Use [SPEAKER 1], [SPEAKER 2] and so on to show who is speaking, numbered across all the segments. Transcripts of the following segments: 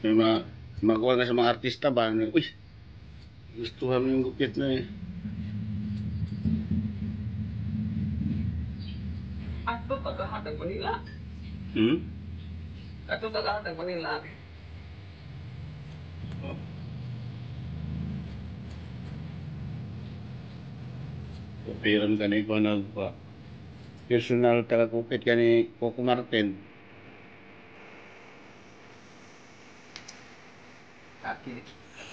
[SPEAKER 1] May mga magawa nga sa mga artista ba? Uy, gustuhan mo yung gupit na eh.
[SPEAKER 2] Ato pagkahatag Manila.
[SPEAKER 1] Hmm?
[SPEAKER 2] Ato pagkahatag Manila.
[SPEAKER 1] Oh. Kupiran ka ni ko nag personal taga-gupit ka ni Coco Martin.
[SPEAKER 3] Laki,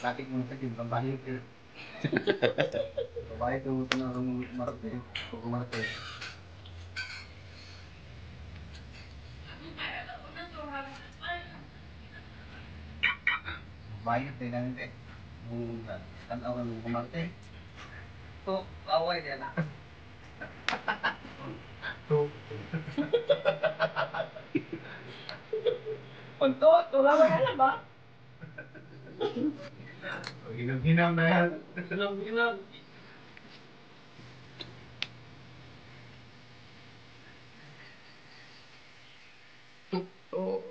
[SPEAKER 3] laki mo sa akin, babae ka. Babae ka mo ito na Marte, Coco Marte. Babae ka, tingnan natin. Nung tanaw ka ng Coco Marte.
[SPEAKER 2] To, away niya na.
[SPEAKER 3] To.
[SPEAKER 2] Punto, tulawan na ba?
[SPEAKER 3] Hinam-hinam na yan.
[SPEAKER 2] Hinam-hinam. Oh.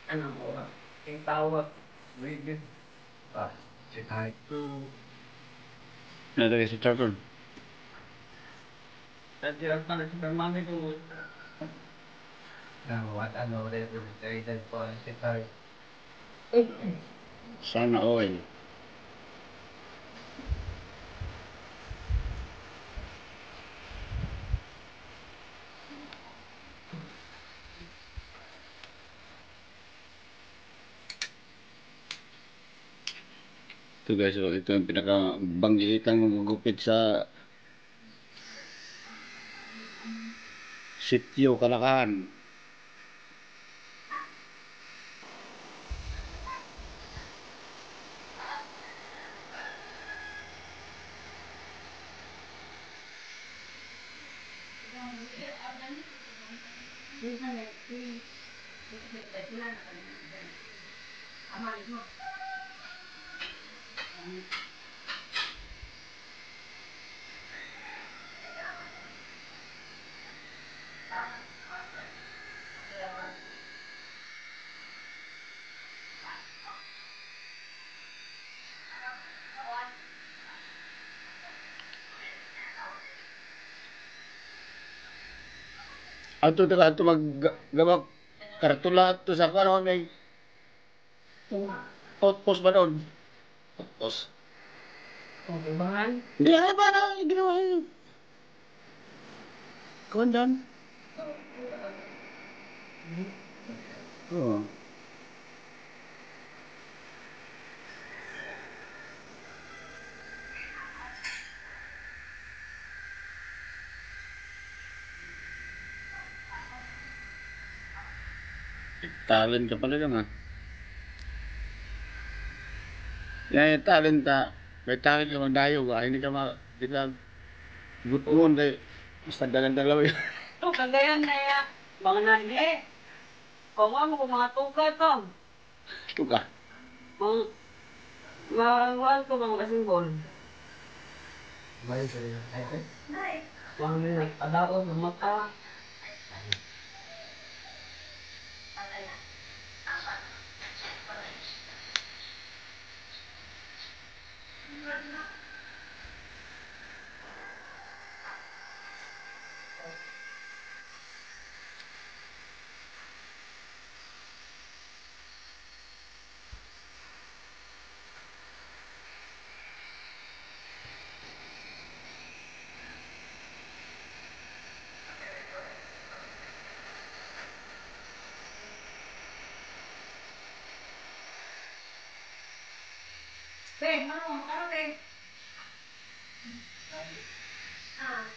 [SPEAKER 2] Ano ba? Yung tawag.
[SPEAKER 3] Wait, ah, si Tay.
[SPEAKER 1] Nadali si Charlton.
[SPEAKER 2] Nandiyan pa na si Mami ko.
[SPEAKER 3] What ano, rated po si Tay.
[SPEAKER 1] Sana oil. Ito guys, oh, ito yung pinakabanggiitang magugupit sa Sitio Kalakahan. Ato ta ato maggabak kartula ato sa karon may outpost ba doon? Outpost.
[SPEAKER 2] Okay, bahan.
[SPEAKER 1] Hindi ay ba na ginawa yun. Kuan doon? Oo. Talent ka pala lang ah. Yan yung talent ta. May talent ka magdayo ba? Hindi ka ma... Hindi ka... Gutuon dahil... Basta dalang-dalaw yun.
[SPEAKER 2] To, kagayan na ya. Mga nandi eh. Kung mo kung mga tuka to.
[SPEAKER 1] Tuka.
[SPEAKER 2] Mga... Mga ko mga kasimbol.
[SPEAKER 3] Bayo sa iyo. Ay, ay.
[SPEAKER 2] Mga nila, adaon, mga mata. Te, ano, ano te? Ah.